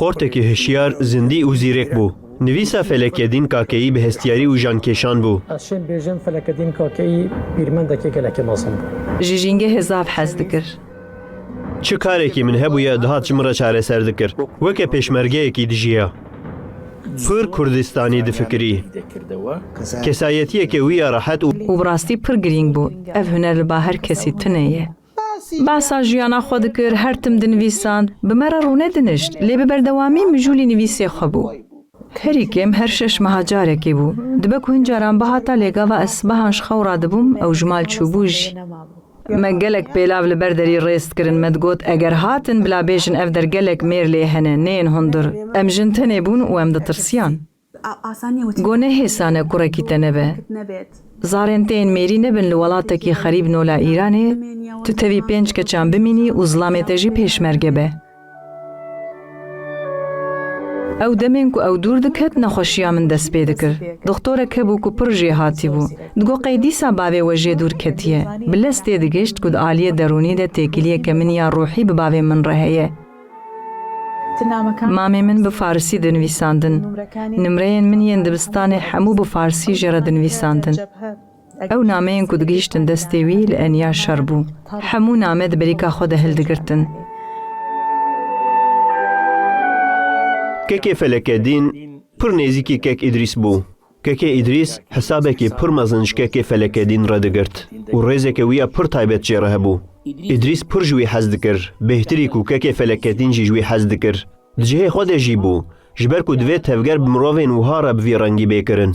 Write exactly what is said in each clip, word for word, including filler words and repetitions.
Xortekî hişyar, zindî û zîrek bû. Nivîsa Felekedîn Kakeyî bi hestiyarî û jankêşan bû. Ez şêm bêjim, Felekedîn Kakeyî pîrmendekî gelekî mezin bû. Ji jîngehê zaf hez dikir. Çi karekî min hebûye, dihat ji min re çareser dikir. Weke pêşmergeyekî dijiya. Pir Kurdistanî difikirî. Kesayetiyeke wî ya rehet û Û bi rastî pir girîng bû. Ev huner li ba her kesî tune ye. Behsa jiyana xwe dikir, her tim dinivîsand, bi me re rûne dinişt, lê bi berdewamî mijûlî nivîsê xwe bû. Herî kêm her şeş meha carekê bû. Dibe ku hin caran bihata lê gava ez sibehan ji xew radibûm, ew ji mal çûbû jî. Me gelek pêlav li ber derî rêz dikirin, me digot, eger hatin bila bêjin ev der gelek mêr lê hene, neyên hundir. Em jin tenê bûn û em ditirsiyan. Go ne hêsan e kurekî te nebe. Zarên te yên mêrî nebin li welatekî xerîb nola Îranê, tu tevî pênc keçan bimînî û zilamê te jî pêşmerge be. Ew demên ku ew dûr diket, nexweşiya min dest pê dikir. Doxtorek hebû ku pir jêhatî bû. Digot qey dîsa bavê we jê dûr ketiye. Bi lez tê digihişt ku di aliyê derûnî de têkiliyeke min ya rûhî bi bavê min re heye. Mamê min bi farisî dinivîsandin. Nimreyên min yên dibistanê hemû bi farisî jê re dinivîsandin. Ew nameyên ku digihîştin destê wî li eniya şer bû. Hemû name di berîka xwe de hildigirtin. Kekê Felekedîn pir nêzîkî kek Îdrîs bû. Kekê Îdrîs hesabekî pir mezin ji kekê Felekedîn re digirt û rêzeke wî ya pir taybet jê re hebû. Îdrîs pir ji wî hez dikir, bêhtirî ku kekê Felekedîn jî ji wî hez dikir. Di cihê xwe de jî bû, ji ber ku divê tevger bi mirovên wiha re bi vî rengî bê kirin.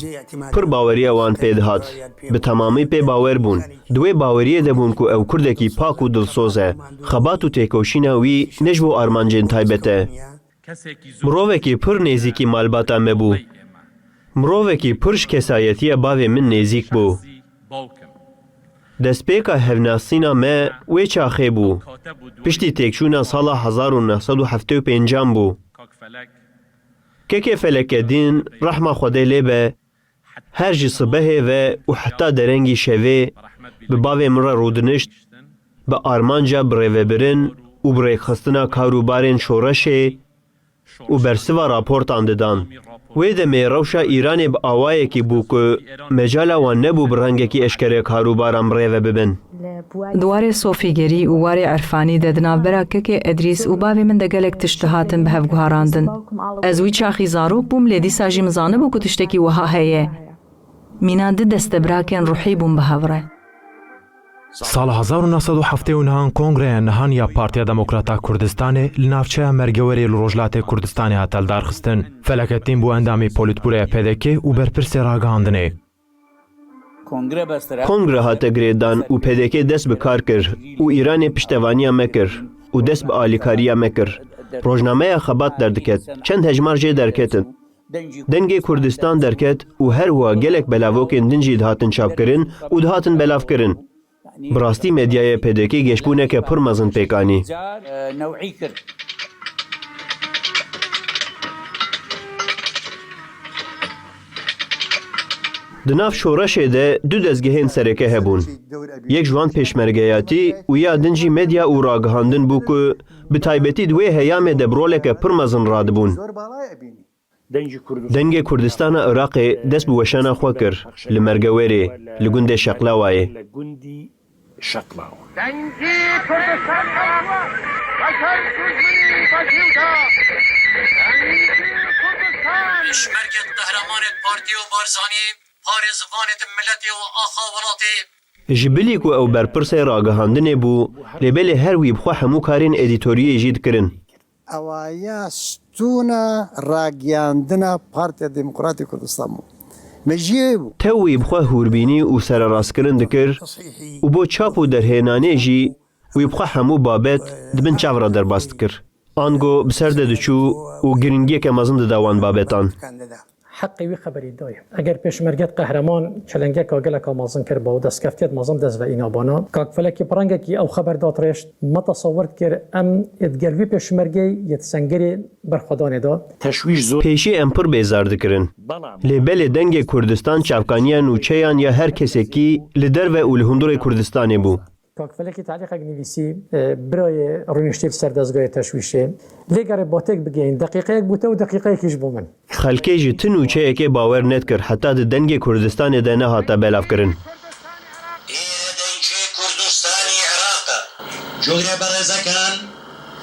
Pir baweriya wan pê dihat. Bi temamî pê bawer bûn. Di wê baweriyê de bûn ku ew kurdekî pak û dilsoz e. Xebat û têkoşîna wî ne ji bo armancên taybet e. Mirovekî pir nêzîkî malbata me bû. Mirovekî pir ji kesayetiya bavê min nêzîk bû. Destpêka hevnasîna me wê çaxê bû. Piştî têkçûna sala hezar û neh sed û heftê û pêncan bû. Kekê Felekedîn, rehma Xwedê lê be, her ji sibehê ve û heta derengî şevê bi bavê min re rûdinişt, bi armanca birêvebirin û bi rêkxistina kar û barên şoreşê û bersiva raportan didan. Wê demê rewşa Îranê bi awayekî bû ku mecala wan nebû bi rengekî eşkere kar û baran birêve bibin. Di warê sofîgerî û warê erfanî de di navbera kekê Edrîs û bavê min de gelek tişt dihatin bi hev guharandin. Ez wî çaxî zarok bûm, lê dîsa jî min zanibû ku tiştekî wiha heye. Mîna du destebirakên ruhî bûn bi hev re. Sala hezar û neh sed û heftê û nehan kongreya nehan ya Partiya Demokrata Kurdistanê li navçeya Mergewerê li Rojhilatê Kurdistanê hate lidarxistin. Felekeddîn bû endamê polîtburoya P D K û berpirsê ragihandinê. Kongre hate girêdan û P D K dest bi kar kir û Îranê piştevaniya me kir û dest bi alîkariya me kir. Rojnameya Xebat derdiket, çend hejmar jê derketin. Dengê Kurdistan derket û her wiha gelek belavokên din jî dihatin çapkirin û dihatin belavkirin. Bi rastî medyayê P D K geşbûneke pir mezin pêk anî. Di nav şoreşê de du dezgehên sereke hebûn. Yek ji wan pêşmergeyatî û ya din jî medya û ragihandin bû ku bi taybetî di wê heyamê de bi roleke pir mezin radibûn. Dengê Kurdistana Iraqê dest bi weşana xwe kir li Mergewerê, li gundê Şeqlawayê. Dengê Kurdistan Iraq, Beşar Kuzgunî Beşîr da. Dengê Kurdistan. Pêşmergên qehremanên partî û Barzanî, parêzvanên miletê û axa welatê. Ji bilî ku ew berpirsê ragihandinê bû, lê belê her wî bi xwe hemû karên edîtoriyê jî dikirin. Ewaya stûna ragiyandina Partiya Demokratîk Kurdistan bû. Me jiyê bû. Tew wî bi xwe hûrbînî û sererastkirin dikir û bo çap û derhênanê jî wî bi xwe hemû babet di bin çav re derbas dikir. Ango bi ser de diçû û giringiyeke mezin dida wan babetan. Heqê wî xeberî dayê. Eger pêşmerget qehreman çelengeka geleka mezin kiriba û destkeftiyet mezin dest ve înabana, kak Felekî bi rengekî ew xeber dat rêşt, me tesewir dikir em ê digel wî pêşmergeyê yê di sengerê berxwedanê de. Teşwîş zor. Pêşî em pir bêzar dikirin. Lê belê Dengê Kurdistan çavkaniya nûçeyan ya her kesekî li derve û li hundurê Kurdistanê bû. Kak Felekî talîqek nivîsî, e, birayê rûniştî li ser dezgehê teşwîşê. Lê gere batêk bigihîn, deqîqeyek bû te û deqîqeyekî ji bo min. Xelkê ji ti nûçeyekê bawer nedikir, heta di Dengê Kurdistanê de nehate belavkirin. ئێرە دەنگی کوردستانی عێراقە. جۆگرە بەڕێزەکان،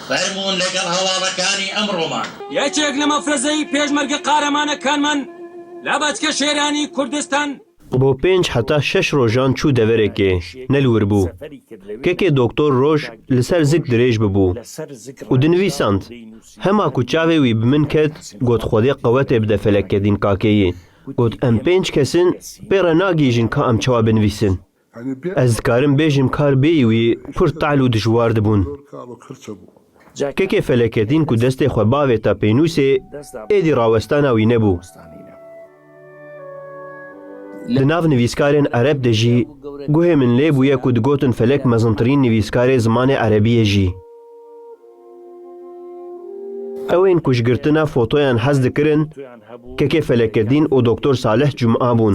فەرموون لەگەڵ هەواڵەکانی ئەمڕۆمان. یەکێک لە مەفرەزەی پێشمەرگە قارەمانەکانمان لە بەچکە شێرانی کوردستان. Bo pênc heta şeş rojan çû deverekê, ne li wir bû. Kekê doktor roj li ser zik dirêj bibû û dinivîsand. Hema ku çavê wî bi min ket, got, Xwedê qewetê bide Felekkedîn Kakeyî. Got, Em pênc kes in, pê re nagihîjin ka em çawa binivîsin. Ez dikarim bêjim kar bêyî wî pir tehl û dijwar dibûn. Kekê Feleketîn ku destê xwe bavêta pênûsê, êdî rawestana wî nebû. Di nav nivîskarên Ereb de jî guhê min lê bûye ku digotin Felek mezintirîn nivîskarê zimanê Erebî ye jî. Ew ên ku ji girtina fotoyan hez dikirin, Kekê Feleketîn û Doktor Salih Cuma bûn.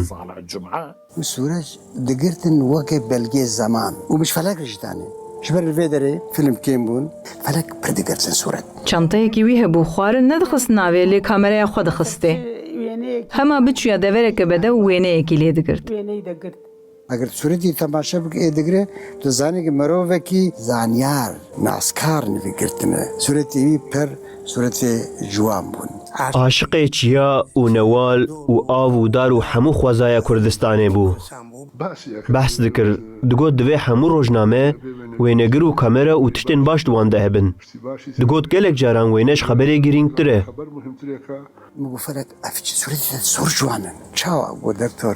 Sûret digirtin weke belgê zeman û min ji Felek re jî danî. Ji ber li vê derê fîlm kêm bûn, Felek pir digirtin sûret. Çanteyekî wî hebû, xwarin nedixist navê, lê kameraya xwe dixistê. Hema biçûya devereke bedew wêneyekî lê digirt. Eger sûretî temaşe bike, ê digire, tu zanî ki mirovekî zanyar, naskar nivî girtine. Sûretê wî pir sûretê ciwan bûn. Aşiqê çiya û newal û av û dar û hemû xwezaya Kurdistanê bû. Behs dikir, digot divê hemû rojname, wênegir û kamera û tiştên baş di wan de hebin. Digot gelek caran wêne ji xeberê girîngtir e. Min got, Felek, ev çi sûretê te zor ciwan in. Çawa? Got, Doktor,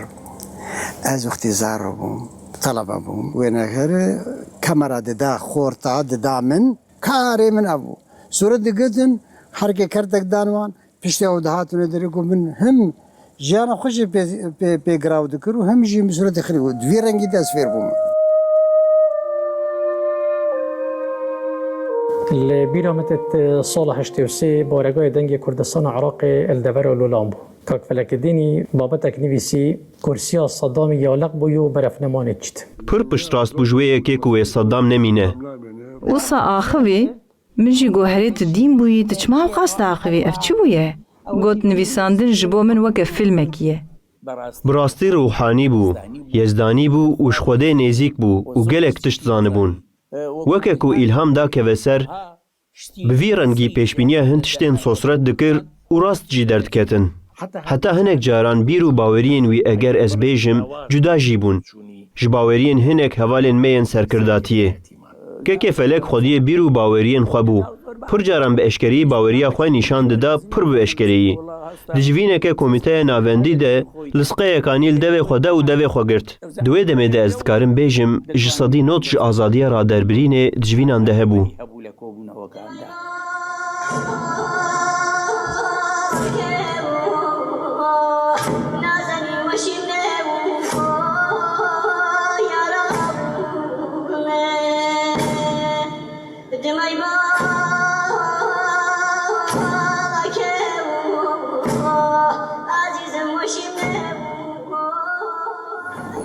ez wextê zaro bûm, telebe bûm, wêneger, kamera dida, xorta dida min, karê min ev bû. Sûret digitin, herkê kertek dan wan, piştî ew dihatin derê ku min him jiyana xwe jî pê, pê, pê giraw dikir û him jî min sûretê xirî got. Di vî rengî de ez fêr bûm. Li bîra min tê, sala heştê û sê baregahê Dengê Kurdistana Iraqê li devera Lolan bû. Kak Felekidînî babetek nivîsî, Kursiya Sedamî yaleq bû û beref nemanê çît. Pir piştrast bû ji wê yekê ku wê Sedam nemîne. Wisa axivî, min jî got, herê tu dîn bûyî, tu çima ewqas diaxivî, ev çi bûye? Got, nivîsandin ji bo min weke fîlmekî ye. Bi rastî ruhanî bû, yezdanî bû û ji Xwedê nêzîk bû û gelek tişt zanibûn. Weke ku îlham dakeve ser, bi vî rengî pêşbîniya hin tiştên sosret dikir û rast jî derdiketin. Heta hinek caran bîr û baweriyên wî, eger ez bêjim, cuda jî bûn ji baweriyên hinek hevalên me yên serkirdatiyê. Kekê Felek xwediyê bîr û baweriyên xwe bû. Pir caran bi eşkereyî baweriya xwe nîşan dida, pir bi eşkereyî. Di civîneke komîteya navendî de, lisqeyek anî li devê xwe da û devê xwe girt. Di wê demê de ez dikarim bêjim, ji sedî nod ji azadiya raderbirînê di civînan de hebû.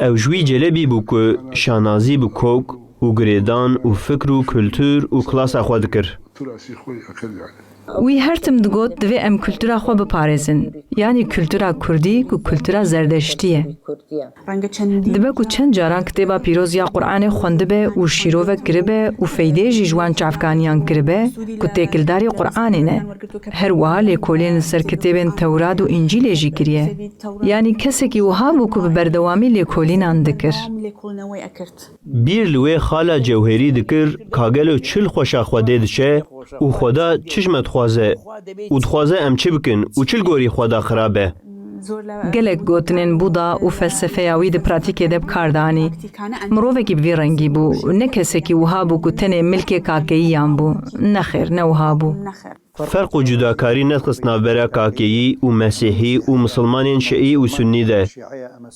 Ew ji wî celebî bû ku şanazî bi kok û girêdan û fikr û kultur û klasa xwe dikir. Wî her tim digot, divê em kultura xwe biparêzin. Yanî kultura kurdî ku kultura zerdeştî ye. Dibe ku çend caran kitêba pîroz ya Qur'anê xwendibe û şîrovek kiribe û feydê jî ji wan çavkaniyan kiribe ku têkildarî Qur'anê ne. Her wiha lêkolîn li ser kitêbên Tewrat û Încîlê jî kiriye. Yanî kesekî wiha bû ku bi berdewamî lêkolînan dikir. Bîr li wê xala Cewherî dikir, ka gelo çi li xweşa Xwedê diçe û Xweda çi ji me dixwaze û dixwaze em çi bikin û çi li gorî Xweda xirab e. Gelek gotinên Buda û felsefeya wî di pratîkê de bi kar danî. Mirovekî bi vî rengî bû, ne kesekî wiha bû ku tenê milkê kakeyiyan bû. Nexêr, ne wiha bû. Ferq û cudakarî nedixist navbera kakeyî û mesîhî û misilmanên şiî û sunnî de.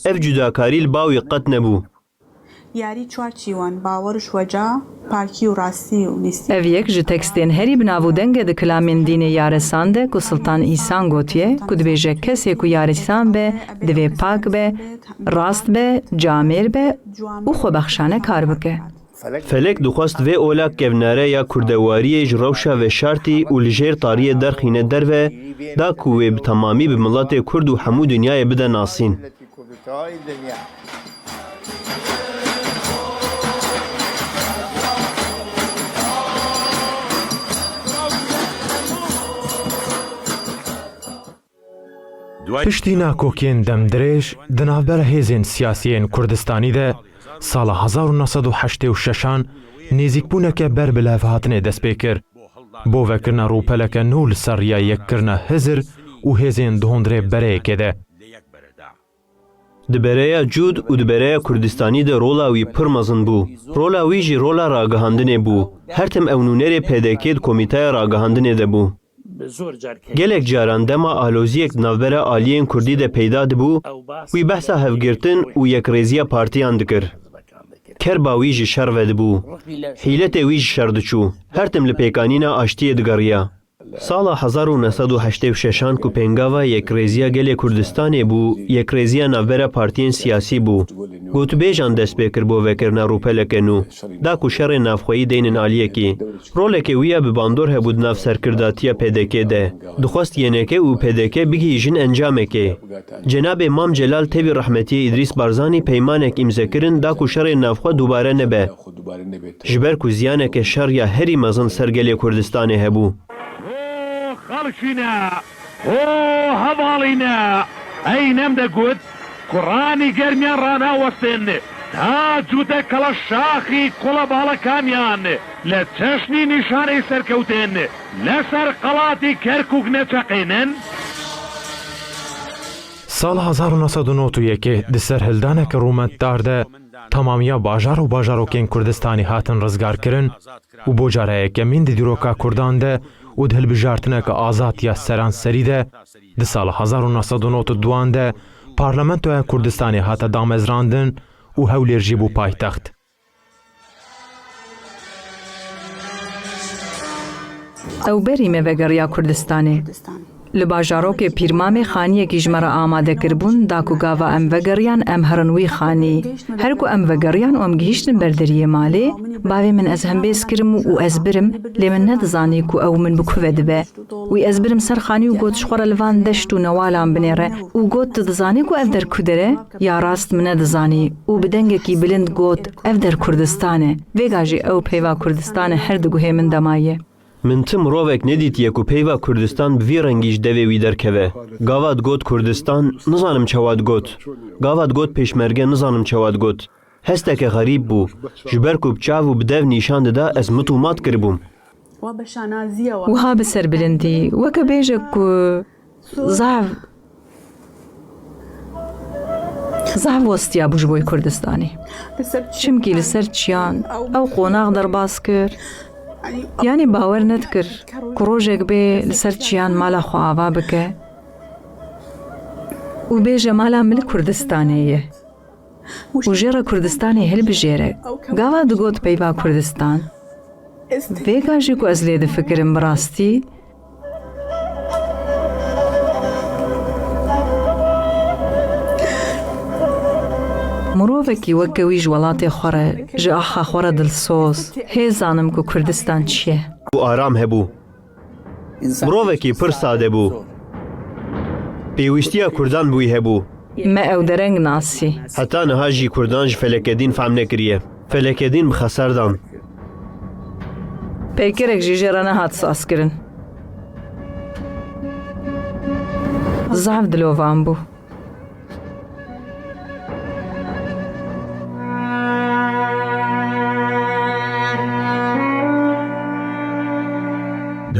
Ev cudakarî li ba wî qet nebû. یاری چوار چیوان، باوەڕ و شوەجا، پاکی و ڕاستی و نیستی. Ev yek ji tekstên herî bi nav û deng e di kilamên dînê Yarisan de ku Siltan Îsan gotiye ku dibêje kesê ku Yarisan be, divê pak be, rast be, camêr be û xwebexşane kar bike. Felek dixwest vê ola kevnare ya kurdewariyê ji rewşa veşartî û li jêr tariyê derxîne derve, da ku wê bi temamî bi miletê Kurd û hemû dinyayê bide nasîn. Piştî nakokên demdirêj di navbera hêzên siyasî yên Kurdistanî de, sala hezar û neh sed û heştê û şeşan nêzîkbûneke ber bi levhatinê dest pê kir. Bo vekirina rûpeleke nû li ser riya yekkirina Hizir û hêzên di hundirê bereyekê de. Di bereya Cûd û di bereya Kurdistanî de rola wî pir mezin bû. Rola wî jî rola ragihandinê bû. Her tim ew nûnerê P D K di komîteya ragihandinê de bû. Gelek caran dema aloziyek di navbera aliyên Kurdî de peyda dibû, wî behsa hevgirtin û yekrêziya partiyan dikir. Kerba wî ji şer vedibû. Hîletê wî ji şer diçû. Her tim li pêkanîna aştiyê digeriya. Sala hezar û neh sed û heştê û şeşan ku pêngava yekrêziya gelê Kurdistanê bû, yekrêziya navbera partiyên siyasî bû. Gotûbêjan dest pê kir bo vekirina rûpeleke nû. Da ku şerê navxweyî deynin aliyekî. Roleke wî ya bi bandor hebû di nav serkirdatiya P D K de. Dixwest Y N K û P D K bigihîjin encamekê. Cenabê Mam Celal tevî rehmetiyê Îdrîs Barzanî peymanek îmze kirin da ku şerê navxwe dubare nebe. Ji ber ku ziyaneke şer ya herî mezin ser gelê Kurdistanê hebû. Ho xelkîne, ho hevalîne, ey nem de got, kuranî germiyan ranawestin, ta cûte kala şaxî kula balekaniyan, le çeşnî nîşanê serkewtin, le ser qelatî Kerkûk neçeqênin? Sala hezar û neh sed û nod û yekê di ser hildaneke rûmetdar de, temamiya bajar û bajarokên Kurdistanê hatin rizgarkirin û bo cara yekemîn di dîroka Kurdan de û di hilbijartineke azad ya seranserî de, di sala hezar û neh sed û nod û duan de Parlamentoya Kurdistanê hate damezrandin û Hewlêr jî bû paytext. Ew berî me vegeriya Kurdistanê. Li bajarokê Pîrmamê xaniyekî ji me re amade kiribûn, da ku gava em vegeriyan, em herin wî xanî. Her ku em vegeriyan û em gihîştin ber deriyê malê, bavê min ez hembêz kirim û ez birim, lê min nedizanî ku ew min bi ku ve dibe. Wî ez birim ser xanî û got, ji xwe re li van deşt û newalan binêre û got, tu dizanî ku ev der ku der e? Ya rast min nedizanî û bi dengekî bilind got, ev der Kurdistan e. Vêga jî ew peyva Kurdistanê her di guhê min de maye. Min ti mirovek nedîtiye ku peyva Kurdistan bi vî rengî ji devê wî derkeve. Gava digot Kurdistan, nizanim çawa digot. Gava digot Pêşmerge, nizanim çawa digot. Hesteke xerîb bû. Ji ber ku bi çav û bi dev nîşan dida, ez mit û mat kiribûm. Wiha bi serbilindî, weke bêje ku zaf, zaf westiyabû ji bo Kurdistanê. Çimkî li ser çiyan ew qonax derbas kir. Yanî bawer nedikir ku rojek bê li ser çiyan mala xwe ava bike û bêje, mala min li Kurdistanê ye. Û jê re Kurdistanê hilbijêre. Gava digot peyva Kurdistan. Vêga jî ku ez lê difikirim bi rastî. Mirovekî weke wî ji welatê xwe re, ji axa xwe re dilsoz, hê zanim ku Kurdistan çi ye. Û aram hebû. Mirovekî pir sade bû. Pêwîstiya Kurdan bi wî hebû. Me ew dereng nasî. Heta niha jî Kurdan ji Felekedîn fehm nekiriye. Felekedîn bi xeser dan. Peykerek jî jê re nehat sazkirin. Zaf dilovan bû.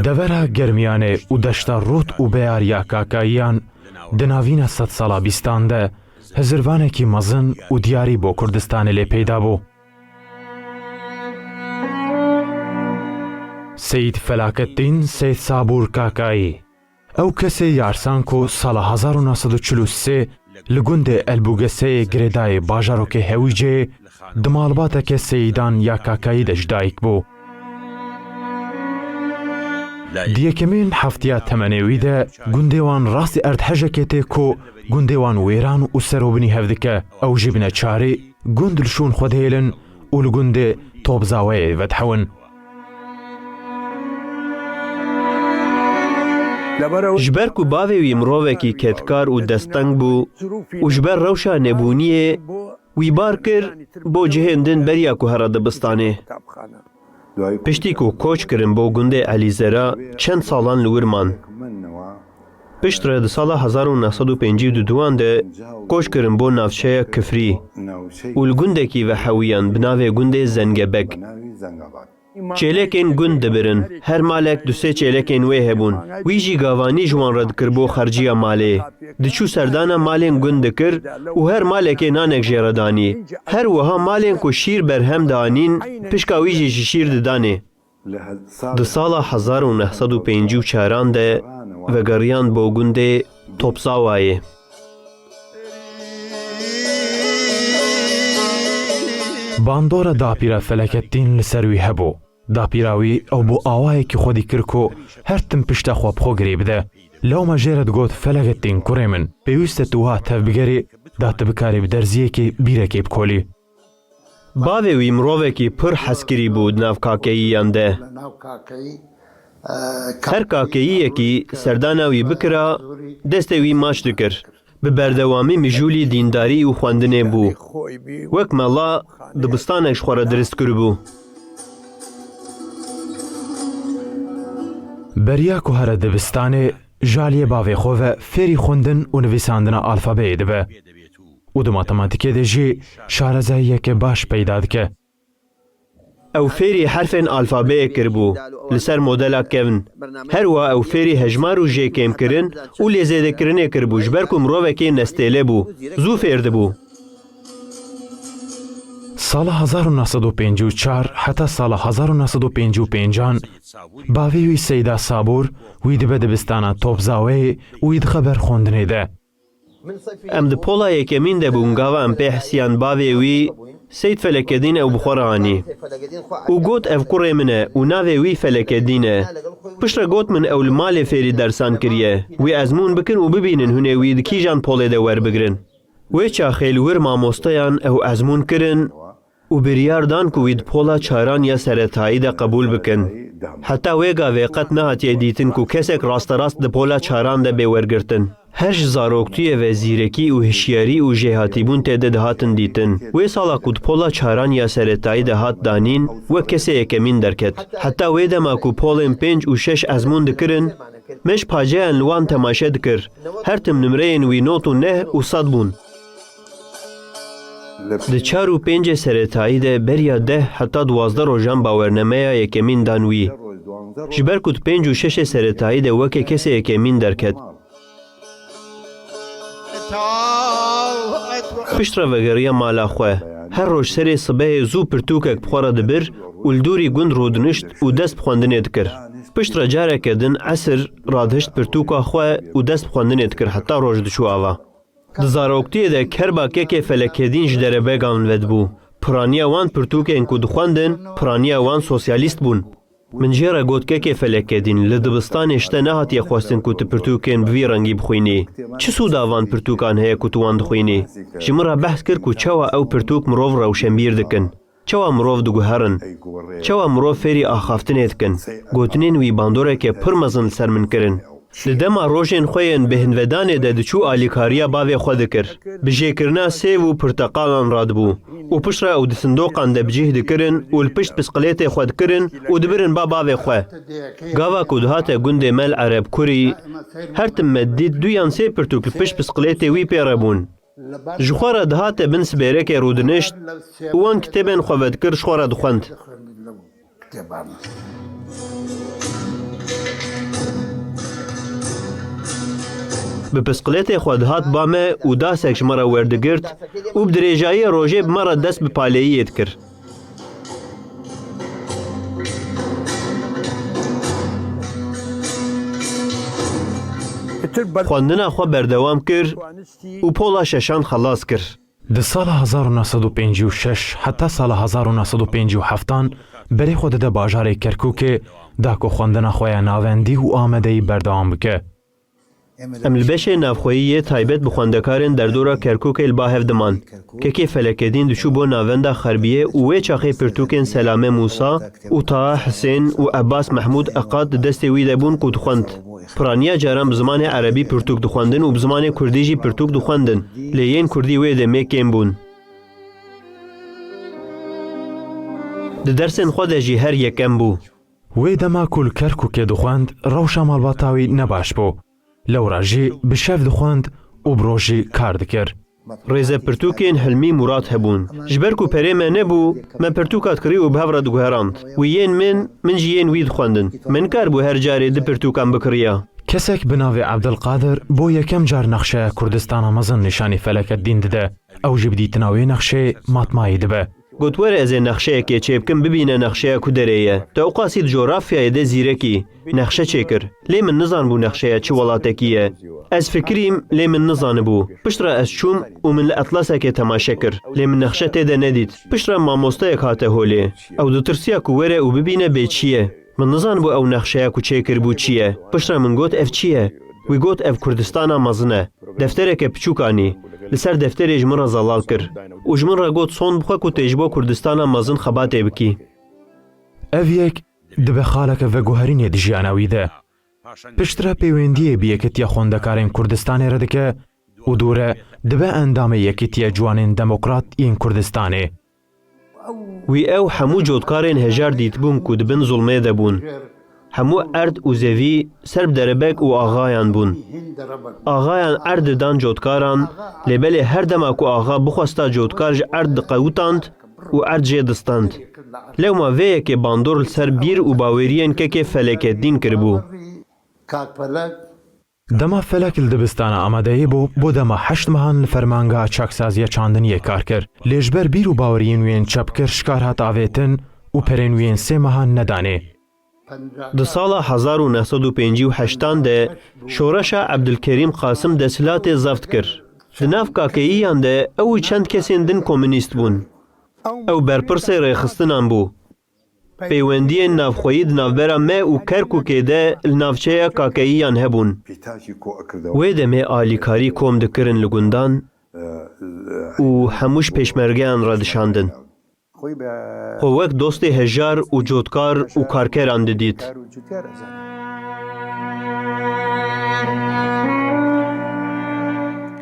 Devera Germiyanê û deşta Rût û Beyar ya Kakayiyan di navîna sedsala bîstan de hizirvanekî mezin û diyarî bo Kurdistanê lê peyda bû. Seyîd Felakettîn Seyîd Sabûr Kakayî. Ew kesê yarsan ku sala hezar û neh sed û çil û sê li gundê Elbûgeseyê girêdayê bajarokê Hewîceyê di malbateke seyîdan ya Kakayî de ji dayik bû. Di yekemîn heftiya temenê wî de gundê wan rastî erdhejekê tê ku gundê wan wêran û serobinî hev dike. Ew jî bi neçarî gund li şûn xwe dihêlin û li gundê Topzaweyê vedihewin. Ji ber ku bavê wî mirovekî kedkar û desteng bû û ji ber rewşa nebûniyê wî bar kir bo cihên din beriya ku here dibistanê. Piştî ku koç kirin bo gundê Elîzera, çend salan li wir man. Piştre di sala hezar û neh sed û pêncî û duduan de koç kirin bo navçeya Kifrî û li gundekî ve hewiyan bi navê gundê Zengebek. Çêlekên gund dibirin. Her malek du sê çêlekên wê hebûn. Wî jî gavanî ji wan re dikir bo xerciya malê. Diçû serdana malên gund dikir û her malekê nanek jê re danî. Her wiha malên ku şîr berhem dianîn, pişka wî jî ji şîr didanê. Di sala hezar û neh sed û pêncî û çaran de vegeriyan bo gundê Topzawayê. Bandora dapîra Felekeddîn li ser wî hebû. Dapîra wî ew bû awayekî xwedî kir ku her tim pişta xwe bi xwe girê bide. Lewma jê re digot, Felekeddîn, kurê min, pêwîst e tu wiha tev bigerî, da tu bikarî bi derziyekê bîrekê bikolî. Bavê wî mirovekî pir hezkirî bû di nav kakeyiyan de. Her kakeyiyekî serdana wî bikira, destê wî maç dikir. Bi berdewamî mijûlî dîndarî û xwendinê bû. Wek mela dibistanek ji xwe re dirist kiribû. Beriya ku here dibistanê, ji aliyê bavê xwe ve fêrî xwendin û nivîsandina alfabeyê dibe. Û di matematîkê de jî şarezayiyeke baş peyda dike. Ew fêrî herfên alfabeyê kiribû, li ser modela kevn. Her wiha ew fêrî hejmar û jêkêmkirin û lêzêdekirinê kiribû, ji ber ku mirovekî nestêle bû, zû fêr dibû. Sala hezar û neh sed û pêncî û çar heta sala hezar û neh sed û pêncî û pêncan, bavê wî Seyda Sabûr wî dibe dibistana Topzaweyê û wî dixe ber xwendinê de. Em di pola yekemîn de bûn, gava em pê hisiyan bavê wî, Seyd Felekedîn ew bi xwe re anî. Û got, ev kurê min e û navê wî Felekedîn e. Piştre got min, ew li malê fêrî dersan kiriye. Wî ezmûn bikin û bibînin hûn ê wî di kîjan polê de werbigrin. Wê çaxê li wir mamosteyan ew ezmûn kirin û biryar dan ku wî di pola çaran ya seretayî de qebûl bikin. Heta wê gavê qet nehatiye dîtin ku kesek rasterast di pola çaran de bê wergirtin. Her ji zaroktiyê ve zîrekî û hişyarî û jêhatîbûn tê de dihatin dîtin. Wê sala ku di pola çaran ya seretayî de hat danîn, wek kesê yekemîn derket. Heta wê dema ku polên pênc û şeş ezmûn dikirin, me ji paceyan li wan temaşe dikir. Her tim nimreyên wî nod û neh û sed bûn. Di çar û pêncê seretayî de beriya deh heta duwazdeh rojan bawernameya yekemîn dan wî. Ji ber ku di pênc û şeşê seretayî de weke kesê yekemîn derket. Piştre vegeriya mala xwe. Her roj serê sibehê zû pirtûkek bi xwe re dibir û li dûrî gund rûdinişt û dest bi xwendinê dikir. Piştre careke din esir radihişt pirtûka xwe û dest bi xwendinê dikir heta roj diçû ava. Di zaroktiyê de kerba kekê Felekedîn ji derebegan vedibû. Piraniya wan pirtûkên ku dixwendin, piraniya wan sosyalîst bûn. Min jê re got, kekê Felekedîn, li dibistanê ji te nehatiye xwestin ku tu pirtûkên bi vî rengî bixwînî. Çi sûda van pirtûkan heye ku tu wan dixwînî? Ji min re behs kir ku çawa ew pirtûk mirov rewşenbîr dikin. Çawa mirov diguherin? Çawa mirov fêrî axaftinê dikin? Gotinên wî bandoreke pir mezin li ser min kirin. Li dema rojên xwe yên bêhnvedanê de diçû alîkariya bavê xwe dikir. Bi jêkirina sêv û pirteqalan radibû û piştre ew di sindoqan de bi cih dikirin û li pişt pisqilêtê xwe dikirin û dibirin ba bavê xwe. Gava ku dihate gundê me li Ereb Kurî, her tim me didît du yan sê pirtûk li pişt pisqilêtê wî pê re bûn. Ji xwe re dihate bin sibêrekê rûdinişt û wan kitêbên xwe vedikir ji xwe re dixwend. Bi pisqilêtê xwe dihat ba me û dasek ji me re werdigirt û bi dirêjayî rojê bi me re dest bi paleyiyê dikir. Xwendina xwe berdewam kir û pola şeşan xelas kir. Di sala hezar û neh sed û pêncî û şeş heta sala hezar û neh sed û pêncî û heftan berê xwe dide bajarê Kerkûkê, da ku xwendina xwe ya navendî û amadeyî berdewam bike. Em li beşê navxweyî yê taybet bi xwendekarên derdora Kerkûkê li ba hev diman. Kekê Felekedîn diçû bo navenda Xerbiyê û wê çaxê pirtûkên Selame Mûsa û Taha Hisên û Ebbas Mehmûd Eqad di destê wî de bûn ku dixwend. Piraniya caran bi zimanê erebî pirtûk dixwendin û bi zimanê kurdî jî pirtûk dixwendin, lê yên kurdî wê demê kêm bûn. Di dersên xwe de jî her yekem bû. Wê dema ku li Kerkûkê dixwend, rewşa malbata wî ne baş bû. Lewra jî bi şev dixwend û bi rojî kar dikir. Rêzepirtûkên Hilmî Murad hebûn. Ji ber ku perê me nebû, me pirtûka dikirî û bi hev re diguherand. Wî yên min, min jî yên wî dixwendin. Me nikaribû her carê du pirtûkan bikiriya. Kesek bi navê Ebdilqadir bo yekem car nexşeya Kurdistana mezin nîşanî Felekeddîn dide. Ew jî bi dîtina wê nexşeyê matmayî dibe. Got, "Were ez ê nexşeyekê çêbikim, bibîne nexşeya ku derê ye. Tu ewqasî di cografyayê de zîrekî." Nexşe çêkir. Lê min nizanbû nexşeya çi welatekî ye. Ez fikirîm, lê min nizanibû. Piştre ez çûm û min li etlasekê temaşe kir. Lê min nexşe tê de nedît. Piştre mamosteyek hate holê. Ew ditirsiya ku were û bibîne bê çi ye. Min nizanibû ew nexşeya ku çêkiribû çi ye. Piştre min got, "Ev çi ye?" Wî got, "Ev Kurdistana mezin e." Deftereke piçûk anî. Li ser defterê ji min re zelal kir. Û ji min re got, "Sond bixwe ku tê ji bo Kurdistana mezin xebatê bikî." Ev yek dibe xaleke veguherînê di jiyana wî de. Piştre peywendiyê bi Yekîtiya Xwendekarên Kurdistanê re dike û dû re dibe endamê Yekîtiya Ciwanên Demokrat yên Kurdistanê. Wî ew hemû cotkarên hejar dîtibûn ku di bin zulmê de bûn. Hemû erd û zevî ser bi derebek û axayan bûn. Axayan erd didan cotkaran, lê belê her dema ku axa bixwesta cotkar ji erd diqewitand û erd jê distand. Lewma vê yekê bandor li ser bîr û baweriyên kekê Felekeddîn kiribû. Dema Felek li dibistana amadeyî bû, bo dema heşt mehan li fermangeha çaksaziya çandiniyê kar kir. Lê ji ber bîr û baweriyên wî yên çepkir ji kar hat avêtin û perên wî yên sê mehan nedanê. Di sala hezar û neh sed û pêncî û heştan de şoreşa Ebdilkerîm Qasim desthilatê zeft kir. Di nav kakeyiyan de ew û çend kesên din komûnîst bûn. Ew berpirsê rêxistinan bû. Peywendiyên navxweyî di navbera me û Kerkûkê de li navçeya kakeyiyan hebûn. Wê demê alîkarî kom dikirin li gundan û hemû ji pêşmergeyan re dişandin. Xwe wek dostê hejar û cotkar û karkeran didît.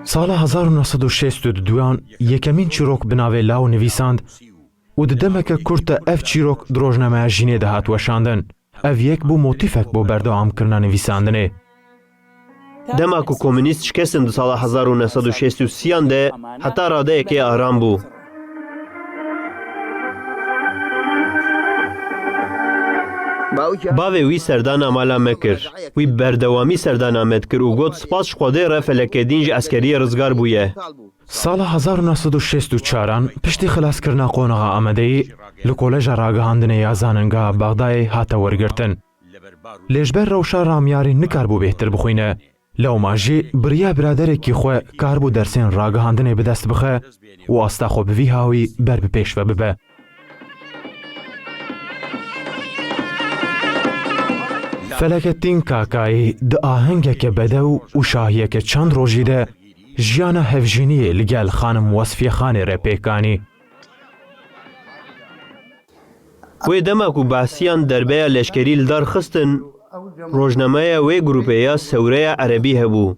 Sala hezar û neh sed û şêst û duyan yekemîn çîrok bi navê Law nivîsand û di demeke kurt de ev çîrok di rojnameya Jînê de hat weşandin. Ev yek bû motîfek bo berdewamkirina nivîsandinê. Dema ku komûnîst şikestin di sala hezar û neh sed û şêst û sêyan de heta radeyekê aram bû. Bavê wî serdana mala me kir. Wî bi berdewamî serdana me dikir û got, "Spas ji Xwedê re Felekedîn ji eskeriyê rizgar bûye." Sala hezar û neh sed û şêst û çaran piştî xilaskirina qonaxa Amedeyî li Koleja Ragihandinê ya Zanîngeha Bexdayê hate wergirtin. Lê ji ber rewşa ramyarî nikaribû bêhtir bixwîne. Lewma jî bi riya biraderekî xwe karibû dersên ragihandinê bi dest bixe û asta xwe bi vî hawî ber bi pêş ve bibe. Felekettîn Kakayî di ahengeke bedew û şahiyeke çend rojî de jiyana hevjîniyê li gel xanim Wesfiye Xanê re pêk anî. Wê dema ku behsiyan derbeya leşkerî li dar xistin, rojnameya wê grûpê ya Sewreya Erebî hebû.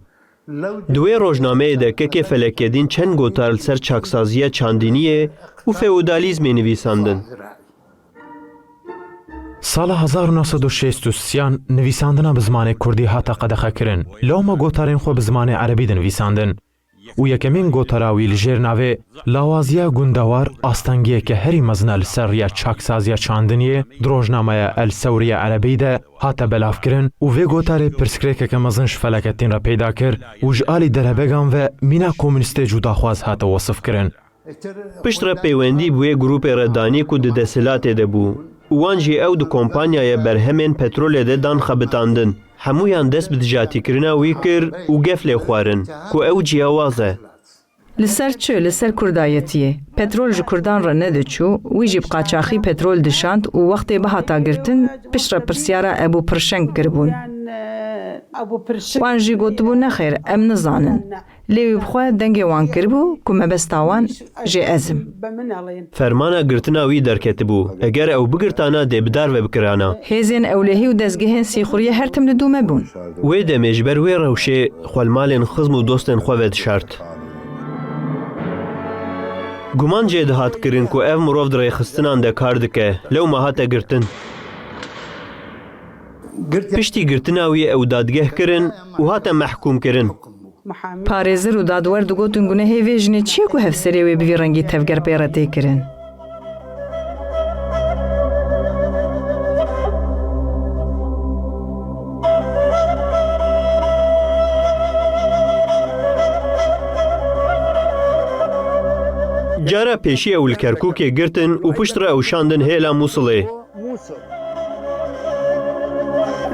Di wê rojnameyê de kekê Felekedîn çend gotar li ser çaksaziya çandiniyê û feodalîzmê nivîsandin. Sala hezar û neh sed û şêst û sêyan nivîsandina bi zimanê kurdî hate qedexekirin. Lewma gotarên xwe bi zimanê erebî dinivîsandin. Û yekemîn gotara wî li jêr navê Lawaziya Gundewar astengiyeke herî mezin e li ser riya çaksaziya çandiniyê di rojnameya El Sewriya Erebî de hate belavkirin û vê gotarê pirsgirêkeke mezin ji Felekettîn re peyda kir û ji alî derebegan ve mîna komûnîstê cudaxwaz hate wesifkirin. Piştre peywendî bi wê grûpê re danî ku di desthilatê de bû û wan jî ew di kompanyaya berhemên petrolê de dan xebitandin. Hemûyan dest bi dijatîkirina wî kir û gef lê xwarin ku ew ciyawaz e. Li ser çi? Li ser kurdayetiyê. Petrol ji kurdan re nediçû, wî jî bi qaçaxî petrol dişand û wextê bihata girtin, piştre pirsyara Ebû Pirşeng kiribûn. Wan jî gotibû, nexêr, em nizanin. Lê wî bi xwe dengê wan kiribû ku mebesta wan jê ez im. Fermana girtina wî derketibû. Eger ew bigirtana dê bi dar ve bikirana. Hêzên ewlehî û dezgehên sîxuriyê her tim li dû me bûn. Wê demê ji ber wê rewşê xwe li malên xizm û dostên xwe vedişart. Guman jê dihat kirin ku ev mirov di rêxistinan de kar dike, lewma hate girtin. Piştî girtina wî ew dadgeh kirin û hate mehkûmkirin. Parêzer û dadwer digotin, gunehê vê jinê çi ye ku hevserê wê bi vî rengî tevger pê re tê kirin? Cara pêşî ew li Kerkûkê girtin û piştre ew şandin hêla Mûsilê.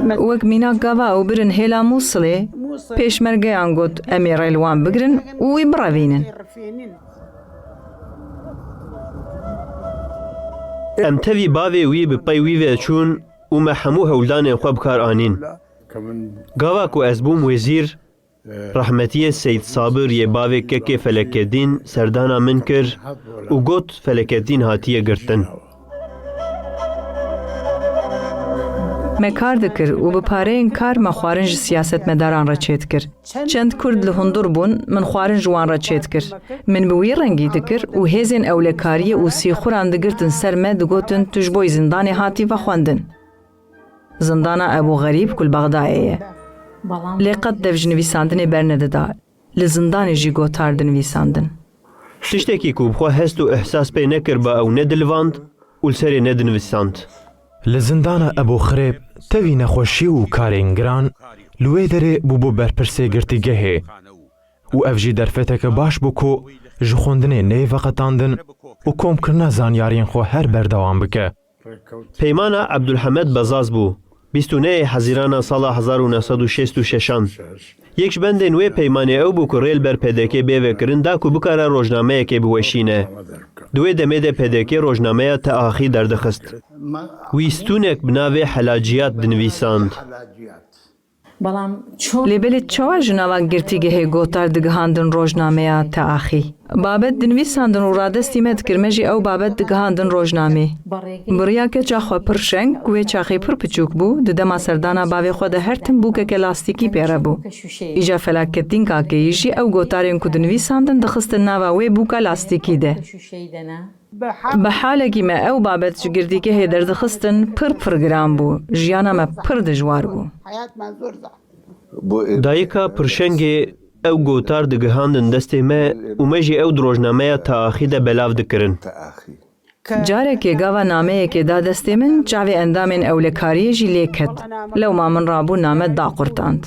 Wek mînak gava ew birin hêla Mûsilê, pêşmergeyan got, em ê rê li wan bigrin û wî birevînin. Em tevî bavê wî bi pey wî ve çûn û me hemû hewldanên xwe bi kar anîn. Gava ku ez bûm wezîr, rehmetiyê Seyd Sabir yê bavê kekê Felekeddîn serdana min kir û got, Felekeddîn hatiye girtin. Me kar dikir û bi pareyên kar me xwarin ji siyasetmedaran re çêdikir. Çend Kurd li hundir bûn, min xwarin ji wan re çêdikir. Min bi wî rengî dikir û hêzên ewlekariyê û sîxuran digirtin ser me, digotin, tu ji bo yî zindanê hatî vexwendin. Zindana Ebû Xerîb ku li Bexdayê ye. Lê qet dev ji nivîsandinê bernedida. Li zindanê jî gotar dinivîsandin. Tiştekî ku bi xwe hest û ihsas pê nekiriba ew nedilivand û li serê nedinivîsand. Li zindana Ebû Xirêb tevî nexweşî û karên giran li wê derê bûbû berpirsê girtîgehê û ev jî derfeteke baş bû ku ji xwendinê neyê veqetandin û komkirina zanyariyên xwe her berdewam bike. Peymana Ebdulhemed Bezaz bû. Bîst û nehê Hezîrana sala hezar û neh sed û şêst û şeşan. Yek ji bendên wê peymanê ew bû ku rê li ber P D K bê vekirin da ku bikare rojnameyekê biweşîne. Di wê demê de P D K rojnameya Teaxî derdixist. Wî stûnek bi navê Helaciyat dinivîsand. Lê belê çawa ji nava girtîgehê gotar digihandin rojnameya Teaxî? Babet dinivîsandin û radestî me dikir, me jî ew babet digihandin rojnamê. Bi riya keça xwe pir şeng, ku wê çaxê pir piçûk bû, di dema serdana bavê xwe de her tim bûkeke lastîkî pê re bû. Îca Felakettîn Kakeyî jî ew gotarên ku dinivîsandin dixistin nava wê bûka lastîkî de. Bi halekî me ew babet ji girtîgehê derdixistin pir pir giran bû. Jiyana me pir dijwar bû. Dayika pirşengê ew gotar digihandin destê me û me jî ew di rojnameya Teaxî de belav dikirin. Carekê gava nameyekê da destê min, çavê endamên ewlekariyê jî lê ket. Lewma min rabû name daqurtand.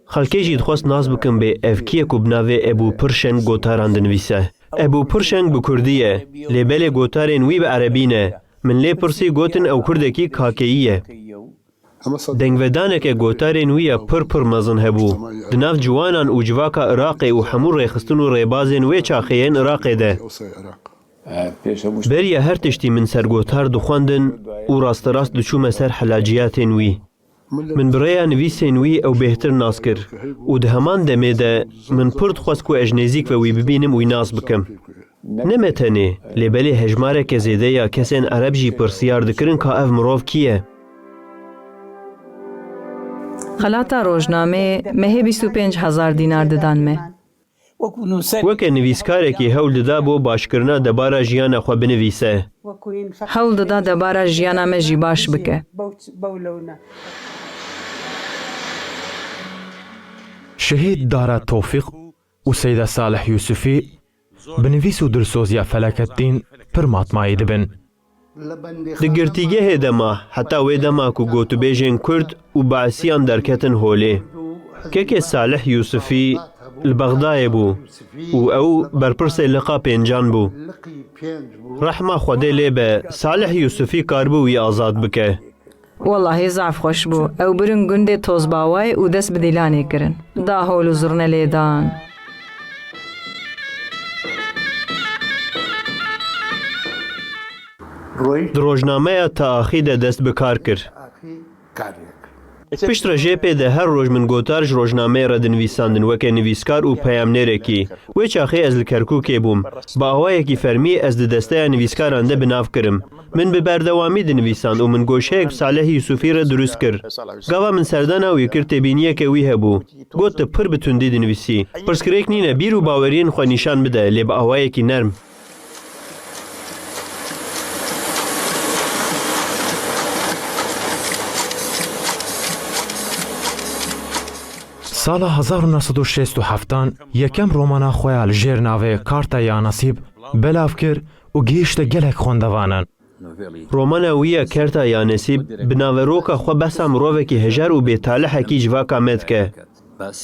Xelkê jî dixwest nas bikin bê ev kî ye ku bi navê Ebû Pirşeng gotaran dinivîse. Ebû Pirşeng bi kurdî ye, lê belê gotarên wî bi erebî ne. Min lê pirsî, gotin ew kurdekî kakeyî ye. Dengvedaneke gotarên wî ya pir pir mezin hebû. Di nav ciwanan û civaka Iraqê û hemû rêxistin û rêbazên wê çaxê yên Iraqê de. Beriya her tiştî min sergotar dixwendin û rasterast diçûme ser helaciyatên wî. Min bi rêya nivîsên wî ew bêhtir nas kir û di heman demê de min pir dixwest ku ez ji nêzîk ve wî bibînim û wî nas bikim. Ne me tenê, lê belê hejmareke zêde ya kesên ereb jî pirsiyar dikirin ka ev mirov kî ye? Xelata rojnameyê mehê bîst û pênc hezar dînar didan me. Weke nivîskarekî hewl dida bo başkirina debara jiyana xwe binivîse. Hewl dida debara jiyana me jî baş bike. Şehîd Dara Tofîq û Seyda Salih Yûsifî bi nivîs û dilsoziya Felekettîn pir matmayî dibin. Di girtîgehê de ma, heta wê dema ku gotûbêjên Kurd û Beesiyan derketin holê. Kekê Salih Yûsifî li Bexdayê bû û ew berpirsê liqa pêncan bû. Rehma Xwedê lê be, Salih Yûsifî karibû wî azad bike. Wellahî zaf xweş bû. Ew birin gundê Tozbawayê û dest bi dîlanê kirin. Da hol û zurne lê dan. Di rojnameya Teaxî de dest bi kar kir. Piştre jê pê de her roj min gotar ji rojnameyê re dinivîsandin weke nivîskar û peyamnêrekî. Wê çaxê ez li Kerkûkê bûm. Bi awayekî fermî ez di desteya nivîskaran de bi nav kirim. Min bi berdewamî dinivîsand û min goşeyek bi Salih Yusufî re dirust kir. Gava min serdana wî kir, têbîniyeke wî hebû. Got, tu pir bi tundî dinivîsî. Pirsgirêk nîne, bîr û baweriyên xwe nîşan bide, lê bi awayekî nerm. Sala hezar û neh sed û şêst û heftan yekem romana xwe ya li jêr navê Karta ya Nesîb belav kir û gihîşte gelek xwendevanan. Romana wî ya Kerta ya Nesîb bi naveroka xwe behsa mirovekî hejar û bêtalihekî civaka me dike.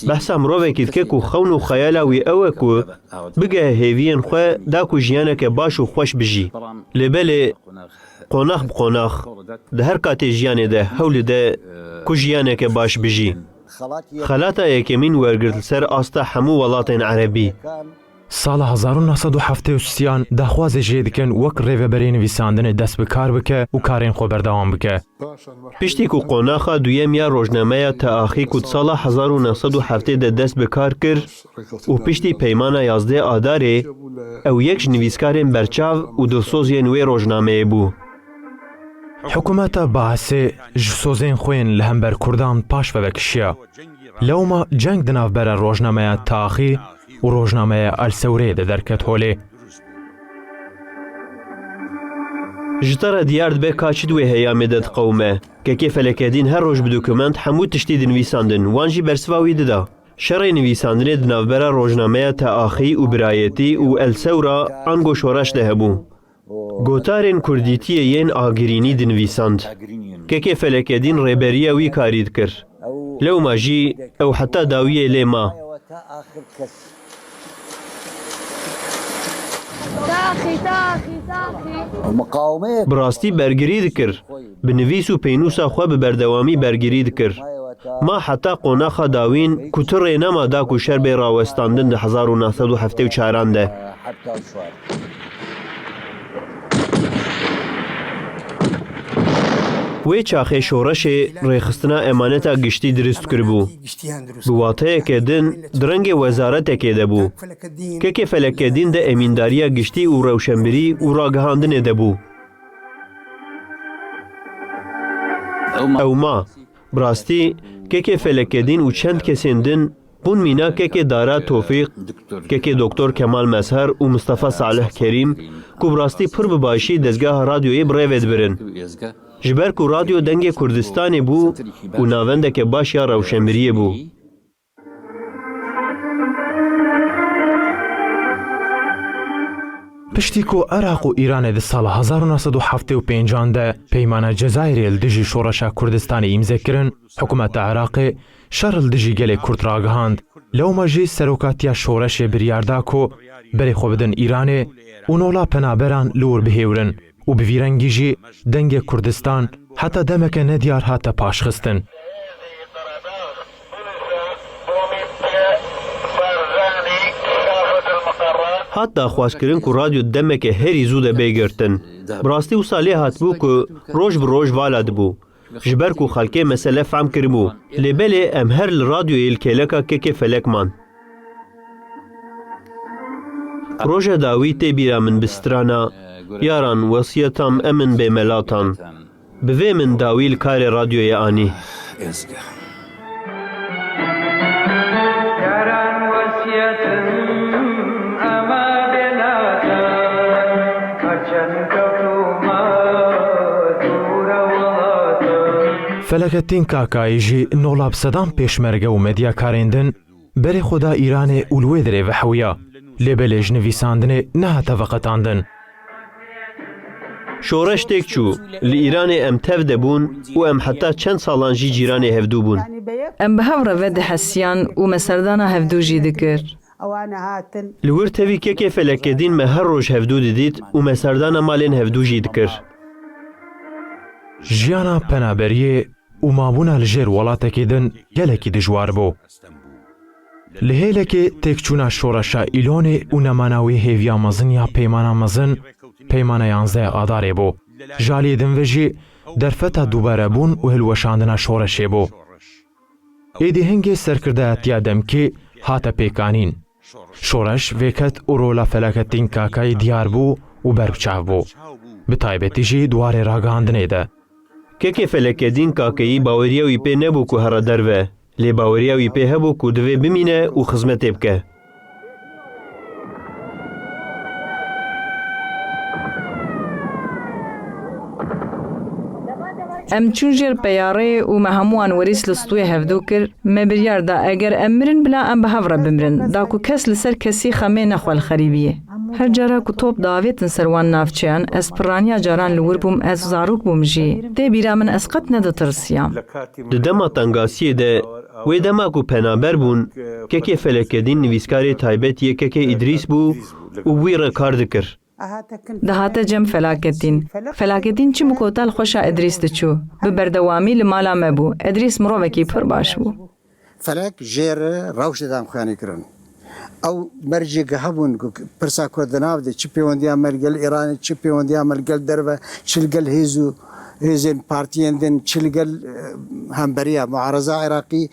Behsa mirovekî dike ku xewn û xeyala wî ew e ku bigehe hêviyên xwe da ku jiyaneke baş û xweş bijî. Lê belê qonax bi qonax di her katê jiyanê de hewl dide ku jiyaneke baş bijî. Xelata yekemîn wergirt li ser asta hemû welatên erebî. Sala hezar û neh sed û heftê û sêyan daxwazê jê dikin wek rêveberê nivîsandinê dest bi kar bike û karên xwe berdewam bike. Piştî ku qonaxa duyem ya rojnameya Teaxî ku di sala hezar û neh sed û heftê de dest bi kar kir û piştî peymana yazdeh Adarê, ew yek ji nivîskarên berçav û dilsoz yên wê rojnameyê bû. Hikûmeta Baasê ji sozên xwe yên li hember Kurdan paş ve vekişiya. Lewma ceng di navbera rojnameya Teaxî û rojnameya El Sewreyê de derket holê. Ji te re diyar dibe ka çi di wê heyamê de diqewime. Kekê Felekedîn her roj bi dokument hemû tiştî dinivîsandin, wan jî bersiva wî dida. Şerê nivîsandinê di navbera rojnameya Teaxî û Birayetî û El Sewra ango Şoreş de hebû. Gotarên kurdîtiyê yên agirînî dinivîsand. Kekê Felekedîn rêberiya wî karî dikir. Lewma jî ew heta dawiyê lê ma. Bi rastî bergirî dikir. Bi nivîs û pênûsa xwe bi berdewamî bergirî dikir. Ma heta qonaxa dawîn ku tu rê nema da ku şer bê rawestandin di hezar û neh sed û heftê û çaran de. Wê çaxê şoreşê rêxistina emaneta giştî dirust kiribû. Bi wateyeke din di rengê wezaretekê de bû. Kekê Felekedîn de emîndariya giştî û rewşenbirî û ragihandinê de bû. Ew ma. Bi rastî, kekê Felekedîn û çend kesên din bûn mîna kekê Dara Tofîq, kekê Doktor Kemal Mezher û Mistefa Salih Kerîm ku bi rastî pir bi başî dezgeha radyoyê bi rê ve dibirin. Ji ber ku radyo dengê Kurdistanê bû û navendeke baş ya rewşenbiriyê bû. Piştî ku Iraq û Îranê di sala hezar û neh sed û heftê û pêncan de Peymana Cezayirê li dijî Şoreşa Kurdistanê îmze kirin, hikûmeta Iraqê şer li dijî gelê Kurd ragihand. Lewma jî serokatiya şoreşê biryar da ku berê xwe bidin Îranê û nola penaberan li wir bihêwirin û bi vî rengî jî dengê Kurdistan heta demeke nediyar hate paşxistin. Hat daxwazkirin ku radyo demeke herî zû de bê girtin. Bi rastî wisa lê hatibû ku roj bi roj vala dibû. Ji ber ku xelkê mesele fehm kiribû. Lê belê em her li radyoyê li kêleka kekê Felek man. Roja dawî tê bîra min bi strana, Yaran, wesiyetam emin bê melatan. Bi vê min dawî li karê radyoyê anî. Yaran wesiyetim ema bêlatan, ka çend kevtûma dûra welatan. Felekettîn Kakayî jî nola bi sedan pêşmerge û medyakarên din berê xwe da Îranê û li wê derê vehewiya. Lê belê ji nivîsandinê nehate veqetandin. Şoreş têk çû. Li Îranê em tev de bûn û em heta çend salan jî cîranê hevdû bûn. Em bi hev re vedihesiyan û me serdana hevdû jî dikir. Li wir tevî kekê Felekedîn me her roj hevdû didît û me serdana malên hevdû jî dikir. Jiyana penaberiyê û mabûna li jêr welatekî din gelekî dijwar bû. Li hêlekê têkçûna şoreşa Îlonê û nemana wê hêviya mezin ya peymana mezin, peymana yanzdeh Adarê bû. Ji aliyê din ve jî derfeta dubare bûn û hilweşandina şoreşê bû. Êdî hingê serkirdayetiya demkê hate pêkanîn. Şoreş vêket û rola Felakettîn Kakayî diyar bû û berbiçav bû. Bi taybetî jî di warê ragihandinê de. Kekê Felekeddîn Kakeyî baweriya wî pê nebû ku here derve, lê baweriya wî pê hebû ku divê bimîne û xizmetê bike. Em çûn jêr peyarê û me hemû wan werîs li stûyê hevdû kir. Me biryar da eger em mirin bila em bi hev re bimirin, da ku kes li ser kesî xemê nexwe li xerîbiyê. Her cara ku top diavêtin ser wan navçeyan, ez pirraniya caran li wir bûm, ez zarok bûm jî. Tê bîra min ez qet neditirsiya. Di dema tengasiyê de, wê dema ku penaber bûn, kekê Felekedîn nivîskarê taybet yê kekê Îdrîs bû û bi wî re kar dikir. Dihate cem Felaketîn. Felaketîn çi bikota li xweşa Edrîs diçû. Bi berdewamî li mala me bû. Edrîs mirovekî pir baş bû. Felek jê re rewşê de em xuyanî kirin. Ew mercê gehebûn ku pirsa ku di nav de çi pêwendiya me li gel Îranê, çi pêwendiya me li gel derve, çi li gel hêz û hêzên partiyên din, çi li gel, e, hemberiya muareza Iraqî.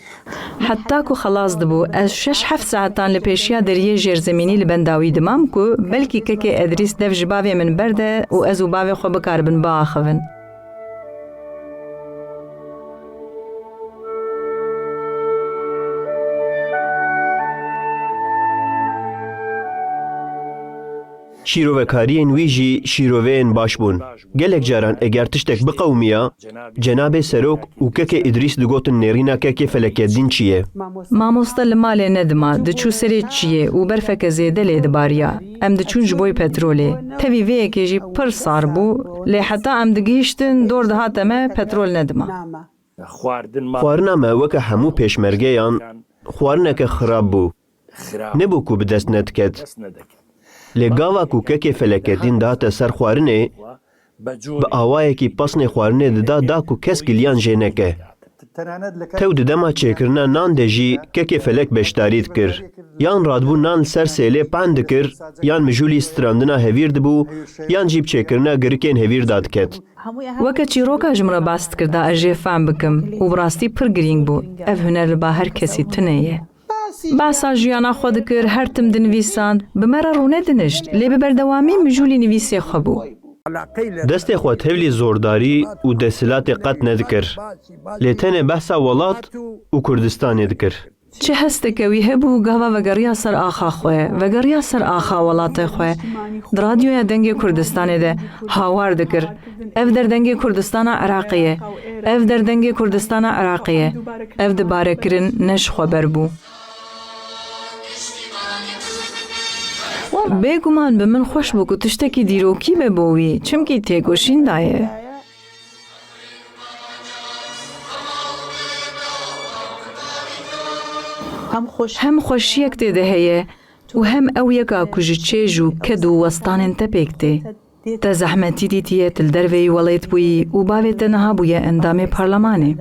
Heta ku xelas dibû, ez şeş heft saetan li pêşiya deriyê jêrzemînî li benda wî dimam ku belkî kekê Edrîs dev ji bavê min berde û ez û bavê xwe bikaribin biaxivin. Şîrovekariyên wî jî şîroveyên baş bûn. Gelek caran eger tiştek biqewimiya, Cenabê Serok û kekê Îdrîs digotin nêrîna kekê Felekeddîn çi ye? Mamoste li malê nedima, diçû serê çiyê û berfeke zêde lê dibariya. Em diçûn ji boy petrolê. Tevî vê yekê jî pir sar bû, lê heta em digihîştin dor dihate me petrol nedima. Xwarina me weke hemû pêşmergeyan xwarineke xirab bû. Nebû ku bi dest nediket. Lê gava ku kekê Felekeddîn dihate ser xwarinê, bi awayekî pesnê xwarinê dida da ku kes giliyan jê neke. Tew di dema çêkirina nan de jî kekê Felek beşdarî dikir. Yan radibû nan li ser sêlê pend dikir, yan mijûlî strandina hevîr dibû, yan jî bi çêkirina girikên hevîr dadiket. Weke çîroka ji min re bas dikir da ez jê fehm bikim û bi rastî pir girîng bû. Ev huner li ba her kesî tune ye. Behsa jiyana xwe dikir, her tim dinivîsand, bi me re rûne dinişt, lê bi berdewamî mijûlî nivîsê xwe bû. Destê xwe tevlî zordarî û desthilatê qet nedikir. Lê tenê behsa welat û Kurdistanê dikir. Çi hesteke wî hebû, gava vegeriya ser axa xwe, vegeriya ser axa welatê xwe. Di radyoya Dengê Kurdistanê de hawar dikir, ev der dengê Kurdistana Iraqê ye, ev der dengê Kurdistana Iraqê ye. Ev dibarekirin ne ji xwe ber bû. Bêguman bi min xweş bû ku tiştekî dîrokî be bo wî, çimkî têkoşîn daye. Hem xweşiyek tê de heye û hem ew yeka ku ji çêj û ked û westanên te pêk tê. Te zehmetî dîtiye, tu li derveyî welêt bûyî û bavê te niha bûye endamê parlemanê.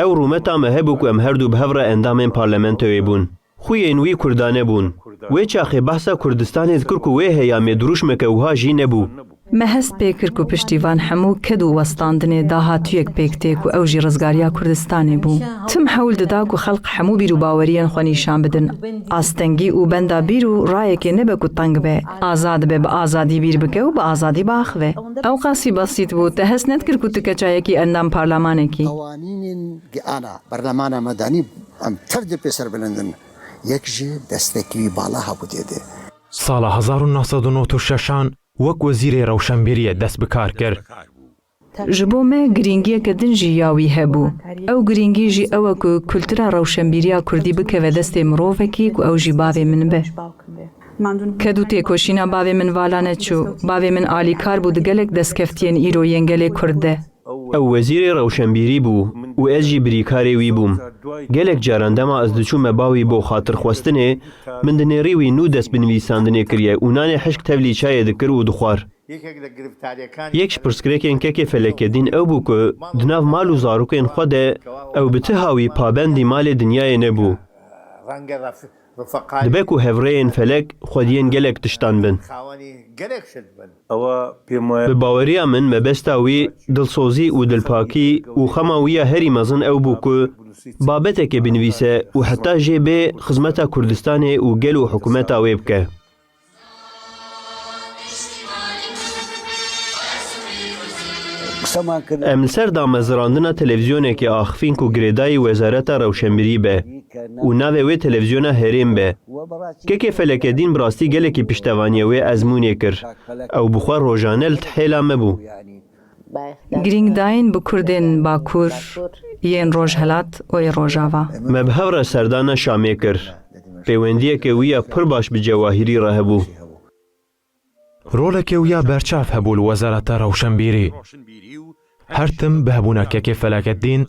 Ew rûmeta me hebû ku em her du bi hev re endamên parlamentoyê bûn. Xwiyên wî Kurdane bûn. Wê çaxê behsa Kurdistanê dikir ku wê heyamê dirûşmeke wiha jî nebû. Me hest pê kir ku piştî van hemû ked û westandinê dahatûyek pêk tê ku ew jî rizgariya Kurdistanê bû. Tim hewl dida ku xelq hemû bîr û baweriyên xwe nîşan bidin. Astengî û benda bîr û rayekê nebe ku teng be. Azad be, bi azadî bîr bike û bi azadî biaxive. Ew qasî besît bû, te hest nedikir ku tu keça yekî endam parlemanekî. Qewanînên giana berlemana medenî em tev dê pê serbilind in. Yek jî destekî wî bala hebû tê de. Sala hezar û neh sed û nod û şeşan wek wezîrê rewşenbîriyê dest bi kar kir. Ji bo me girîngiyeke din jî ya wî hebû. Ew girîngî jî ew e ku kultura rewşenbîriya kurdî bikeve destê mirovekî ku ew jî bavê min be. Ked û têkoşîna bavê min vala neçû. Bavê min alîkar bû di gelek destkeftiyên îro yên gelê kurd de. Ew wezîrê rewşenbîrî bû û ez jî birîkarê wî bûm. Gelek caran dema ez diçûme ba wî bo xatirxwestinê, min dinêrî wî nû dest bi nivîsandinê kiriye û nanê hişk tevlî çayê dikir û dixwar. Yek ji pirsgirêkên kekê Felekedîn ew bû ku di nav mal û zarokên xwe de ew bi ti hawî pabendî malê dinyayê nebû. Dibe ku hevrêyên felek xwediyên gelek tiştan bin. Bi baweriya min mebesta wî dilsozî û dilpakî û xema wî ya herî mezin ew bû ku babeteke binivîse û heta jê bê xizmeta Kurdistanê û gel û hikûmeta wê bike. Em li ser damezirandina televîzyonekê axifîn ku girêdayî Wezareta Rewşenbîrî be û navê wê televîzyona herêm be. Kekê Felekedîn bi rastî gelekî piştevaniya wê ezmûnê kir. Ew bi xwe rojane li tihêla me bû. Girîngdayîn Bakur yên Rojhelat û yê Rojava. Me bi hev re serdana Şamê kir. Pêwendiyeke wî ya pir baş bi Cewahîrî re hebû. Roleke wî ya berçav hebû li Wezareta Rewşenbîrî. Her tim bi hebûna kekê Felekeddîn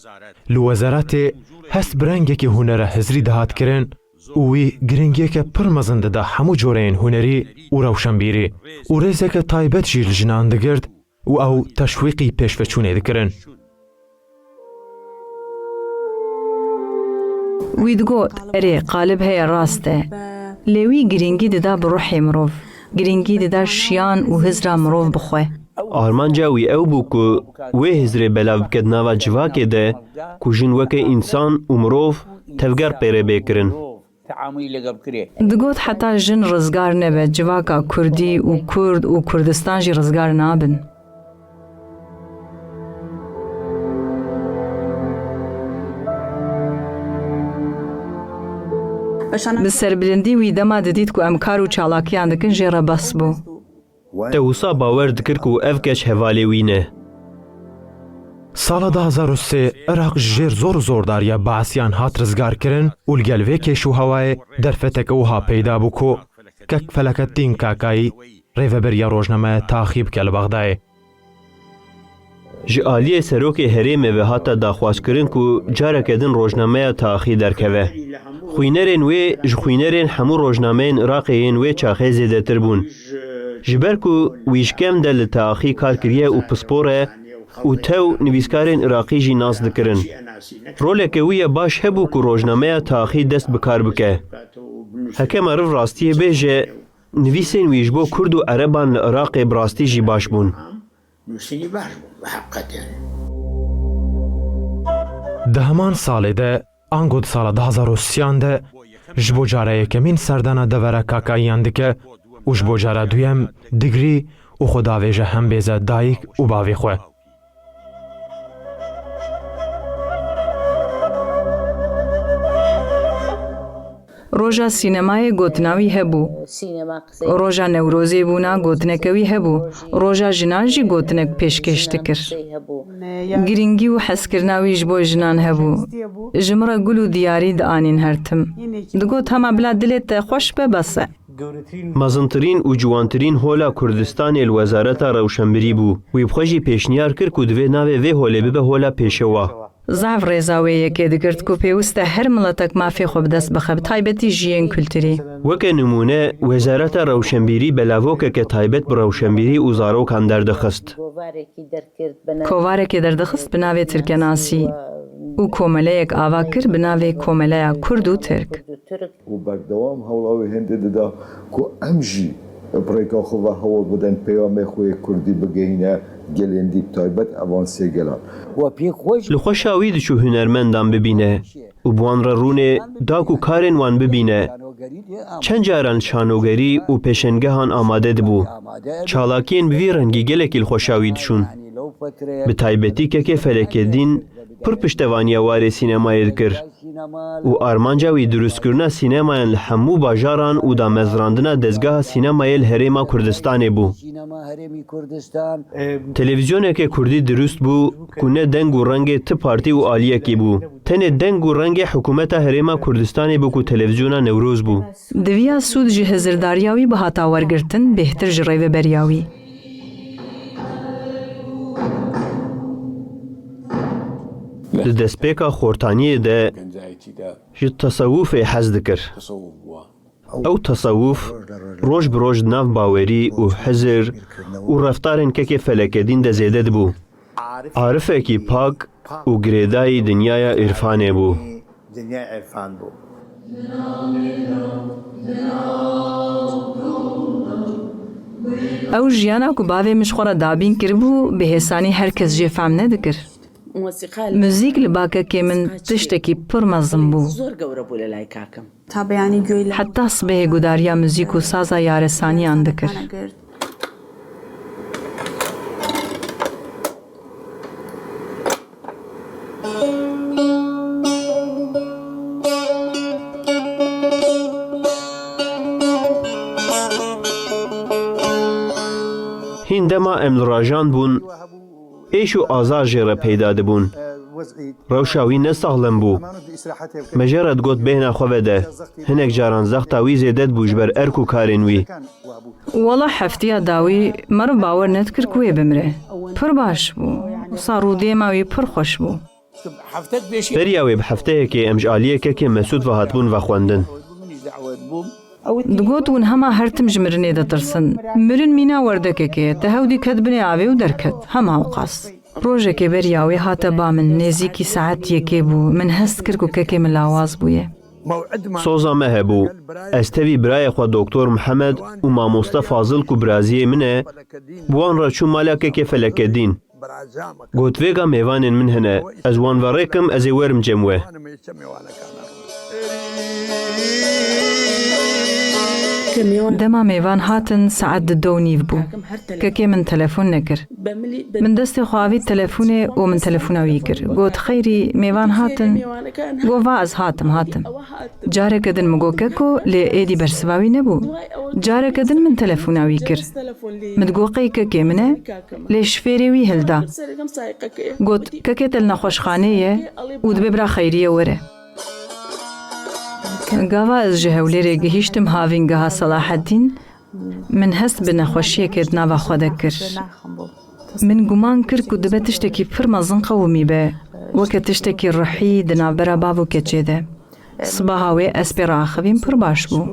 li wezaretê hest bi rengekî hunera hizrî dihat kirin û wî girîngiyeke pir mezin dida hemû coreyên hunerî û rewşenbîrî û rêzeke taybet jî li jinan digirt û ew teşwîqî pêşveçûnê dikirin. Wî digot, erê, qalib heye, rast e. Lê wî girîngî dida bi ruhê mirov. Girîngî dida şiyan û hizra mirov bi xwe. Armanca wî ew bû ku wê hizrê belav bike di nava civakê de ku jin weke însan û mirov tevger pê re bê kirin. Digot heta jin rizgar nebe, civaka kurdî û kurd û Kurdistan jî rizgar nabin. Bi serbilindî wî dema didît ku em kar û çalakiyan dikin jê re bes bû. Te wisa bawer dikir ku ev keç hevalê wî ne. Sala du hazar û sê Iraq ji jêr zor û zordariya Baasiyan hat rizgarkirin û li gel vê kêş û hewayê derfeteke wiha peyda bû ku kek Felekeddîn Kakayî rêveberiya rojnameya Taxî bike li Bexdayê. Ji aliyê serokê herêmê ve hate daxwazkirin ku careke din rojnameya Taxî derkeve. Xwînerên wê ji xwînerên hemû rojnameyên Iraqê yên wê çaxê zêdetir bûn. Ji ber ku wî ji kevn de li Taxî kar kiriye û pispor e û tew nivîskarên Iraqî jî nas dikirin. Roleke wî ya baş hebû ku rojnameya Taxî dest bi kar bike. Heke meriv rastiyê bêje, nivîsên wî ji bo Kurd û Ereban li Iraqê bi rastî jî baş bûn. Di heman salê de, ango di sala du hazar û sêyan de ji bo cara yekemîn serdana devera Kakayiyan dike û ji bo cara duyem digrî û xwe davêje hembêze dayik û bavê xwe. Roja sînemayê gotina wî hebû. Roja Newrozê bûna gotineke wî hebû. Roja jinan jî gotinek pêşkêş dikir. Girîngî û hezkirina wî ji bo jinan hebû. Ji min re gul û diyarî dianîn her tim. Digot hema bila dilê te xweş be bes e. Mezintirîn û ciwantirîn hola Kurdistanê li Wezareta Rewşenbirî bû. Wî bi xwe jî pêşniyar kir ku divê navê vê holê bibe Hola Pêşewa. Zaf rêza wê yekê digirt ku pêwist e her miletek mafê xwe bi dest bixe, bi taybetî jiyên kulturî. Weke nimûne, Wezareta Rewşenbîrî belavokeke taybet bi rewşenbîrî û zarokan derdixist. Kovarekê derdixist bi navê Tirkenasî û komeleyek ava kir bi navê Komeleya Kurd û Tirk. Û berdewam hewla wê hêndê dida ku em jî bi rêka xwe ve hewl bidin peyamê xwe yê kurdî bigihîne gelên dî, bi taybet evan sê gelan. Li xweşa wî diçû hunermendan bibîne û bi wan re rûnê da ku karên wan bibîne. Çend caran li şanogerî û pêşengehan amade dibû. Çalakiyên bi vî rengî gelekî li xweşa wî diçûn. Bi taybetî kekê Felekê Dîn pir piştevaniya warê sînemayê dikir û armanca wî dirustkirina sînemayan li hemû bajaran û damezrandina dezgeha sînemayê li Herêma Kurdistanê bû. Televîzyoneke kurdî dirust bû ku ne deng û rengê ti partî û aliyekî bû. Tenê deng û rengê hikûmeta Herêma Kurdistanê bû ku televîzyona Newroz bû. Diviya sûd ji hizirdariya wî bihata wergirtin, bêhtir ji rêveberiya wî. Di destpêka xortaniyê de ji tesewufê hez dikir. Ew tesewuf roj bi roj di nav bawerî û hizir û reftarên kekê Felekedîn de zêde dibû. Arifekî pak û girêdayî dinyaya îrfanê bû. Ew jiyana ku bavê min ji xwe re dabîn kiribû, bi hêsanî her kes jê fehm nedikir. Muzîk li ba kekê min tiştekî pir mezin bû. Heta sibehê gudariya muzîk û saza yaresaniyan dikir. Hîn dema em li rajan bûn, êş û azar jê re peyda dibûn. Rewşa wî ne saxlem bû. Me jê re digot bêhna xwe vede. Hinek caran zexta wî zêde dibû ji ber erk û karên wî. Wela heftiya dawî meriv bawer nedikir ku wê bimire. Pir baş bû. Wisa rûdêma wî pir xweş bû. Beriya wê bi hefteyekê em ji aliyê kekê Mesûd ve hatibûn vexwendin. Digot, hûn hema her tim ji mirinê ditirsin. Mirin mîna werdekekê ye, te hew dî ket binê avê û derket. Hema ewqas. Rojekê beriya wê hate ba min, nêzîkî saet yekê bû. Min hest kir ku kekê min lawaz bûye. Soza me hebû. Ez tevî birayê xwe Doktor Mihemed û mamoste Fazil ku biraziyê min e, bi wan re çûm mala kekê Felekedîn. Got, vêga mêvanên min hene, ez wan ve rê kim, ez ê werim cem we. Dema mêvan hatin, saet di do û nîv bû. Kekê min telefon nekir. Min destê xwe avît telefonê û min telefona wî kir. Got, xeyrî, mêvan hatin? Got, va ez hatim, hatim. Careke din min got, keko, lê êdî bersiva wî nebû. Careke din min telefona wî kir. Min digot, qey kekê min e? Lê şifêrê wî hilda. Got, kekê te li nexweşxanê ye û dibê bira Xeyriye were. Gava ez ji Hewlêrê gihîştim havîngeha Selaheddîn, min hest bi nexweşiyekê di nava xwe de kir. Min guman kir ku dibe tiştekî pir mezin qewimîbe, weke tiştekî ruhî di navbera bav û keçê de. Sibeha wê ez pê re axivîm, pir baş bû.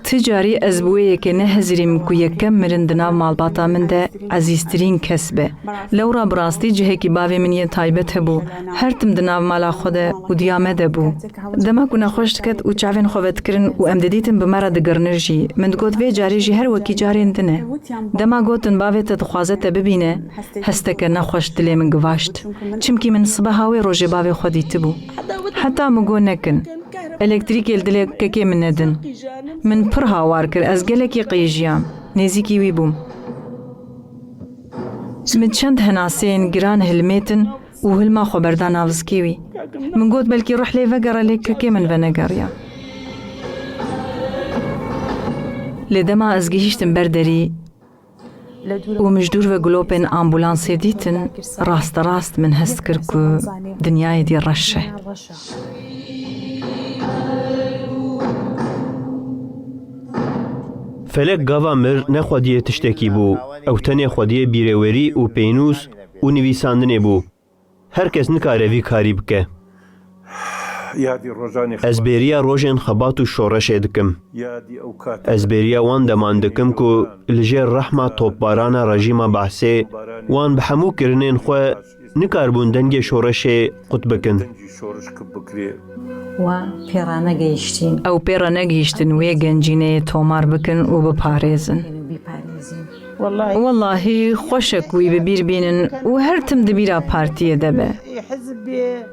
Ti carî ez bi wê yekê nehezirîm ku yekem mirin di nav malbata min de ezîztirîn kes be. Lewra bi rastî cihekî bavê min yên taybet hebû. Her tim di nav mala xwe de û diya me de bû. Dema ku nexweş diket û çavên xwe vedikirin û em didîtin bi me re digirine jî, min digot, vê carê jî her wekî carên din e. Dema gotin, bavê te dixwaze te bibîne, hesteke nexweş dilê min givaşt. Çimkî min sibeha wê rojê bavê xwe dîtibû. Heta min got, nekin. Elektrîkê li dilê kekê min nedin. Min pir hawar kir, ez gelekî qîjiyam. Nêzîkî wî bûm. Min çend henaseyên giran hilmêtin û hilma xwe berda nav zikê wî. Min got, belkî ruh lê vegere, lê kekê min venegeriya. Lê dema ez gihîştim ber derî, û min ji dûr ve gulopên ambulansê dîtin, rasterast min hest kir ku dinyayê dî reş e. Felek gava mir ne xwediyê tiştekî bû, ew tenê xwediyê bîrêwerî û pênûs û nivîsandinê bû. Her kes nikare vî karî bike. Ez bêriya rojên xebat û şoreşê dikim. Ez bêriya wan deman dikim ku li jêr rehma topbarana rejîma Behsê wan bi hemû kirinên xwe nikarbûn dengê şoreşê qut bikin. Wan pê re negihiştîn. Ew pê re negihiştin wê gencîneyê tomar bikin û biparêzin. Wellahî xweş e ku wî bi bîr bînin û her tim di bîra partiyê de be.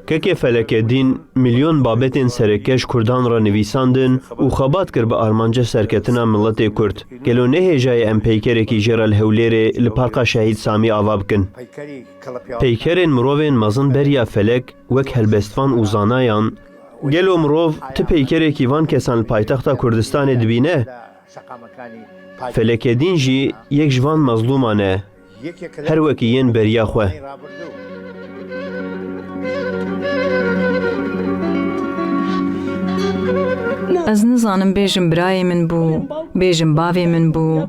Kekê Felekedîn milyon babetên sereke ji Kurdan re nivîsandin û xebat kir bi armanca serketina miletê Kurd. Gelo ne hêja ye em peykerekî jê re li Hewlêrê li Parka Şehîd Samî ava bikin? Peykerên mirovên mezin beriya Felek wek helbestvan û zanayan, gelo mirov ti peykerekî van kesan li paytexta Kurdistanê dibîne? Felekedîn jî yek ji van mezlûman e, her wekî yên beriya xwe. Ez nizanim bêjim birayê min bû, bêjim bavê min bû,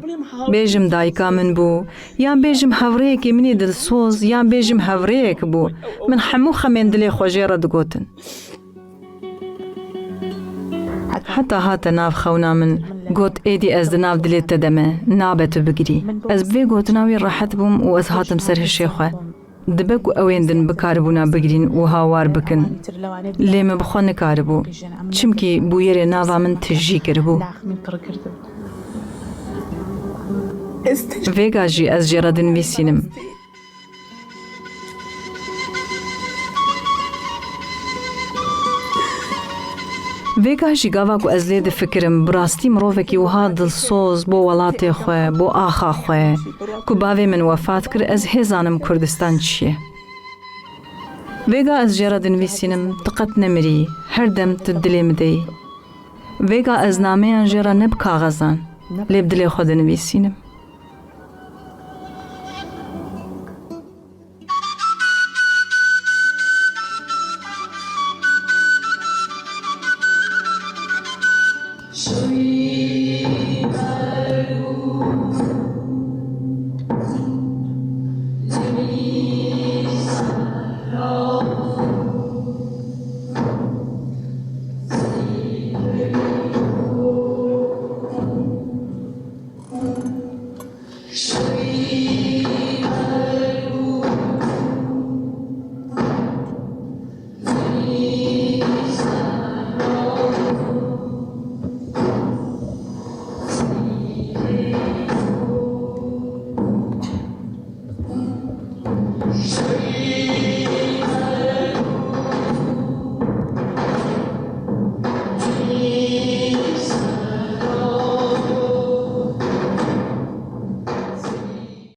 bêjim dayika min bû, yan bêjim hevrêyekê min ê dilsoz, yan bêjim hevrêyek bû. Min hemû xemên dilê xwe jê re digotin. Heta hate nav xewna min, got, êdî ez di nav dilê te de me, nabe tu bigirî. Ez bi vê gotina wî rehet bûm û ez hatim ser hişê xwe. Dibe ku ew ên din bikaribûna bigirîn û hawar bikin. Lê min bi xwe nikaribû. Çimkî bûyerê nava min tijî kiribû. Vêga jî ez jê re dinivîsînim. Vêga jî gava ku ez lê difikirim, bi rastî mirovekî wiha dilsoz bo welatê xwe, bo axa xwe, ku bavê min wefat kir, ez hê zanim Kurdistan çi ye. Vêga ez jê re dinivîsînim, tu qet nemirî, her dem tu dilê min de yî. Vêga ez nameyan jê re ne bi kaxezan, lê bi dilê xwe dinivîsînim.